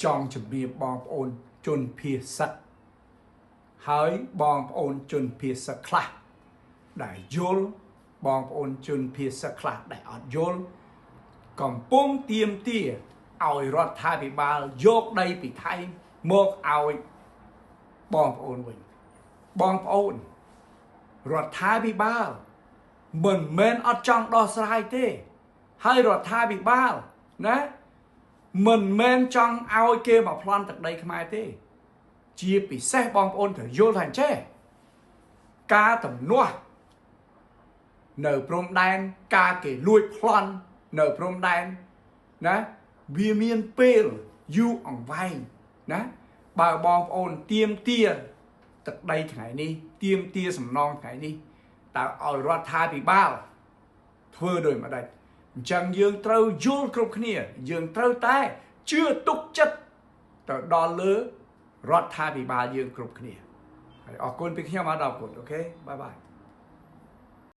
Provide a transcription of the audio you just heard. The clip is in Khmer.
ចង់ជំរាបបងប្អូនជនភៀសសឹក ហើយបងប្អូនជនភៀសសឹកខ្លះដែលយល់ បងប្អូនជនភៀសសឹកខ្លះដែលអត់យល់ កំពុងទៀមទាឲ្យរដ្ឋាភិបាលយកដីពីថៃមកឲ្យបងប្អូនវិញ។ បងប្អូន រដ្ឋាភិបាលមិនមែនអត់ចង់ដោះស្រាយទេ ហើយរដ្ឋាភិបាលណាមិនមែនចង់ឲ្យគេមកប្លន់ទឹកដីខ្មែរទេ។ ជាពិសេសបងប្អូនត្រូវយល់ថាអញ្ចេះ ការទំនាស់នៅព្រំដែន ការគេលួចប្លន់នៅព្រំដែនណា វាមានពេលយូរអង្វែងណា។ បើបងប្អូនទៀមទាទឹកដីថ្ងៃនេះ ទៀមទាសំណងថ្ងៃនេះ តើឲ្យរដ្ឋាភិបាលធ្វើដូចម្ដេច? អញ្ចឹងយើងត្រូវយល់គ្រប់គ្នា យើងត្រូវតែជឿទុកចិត្តទៅដល់លើរដ្ឋាភិបាលយើងគ្រប់គ្នា។ ហើយអរគុណពីខ្ញុំ អរគុណ។ អូខេ បាយបាយ។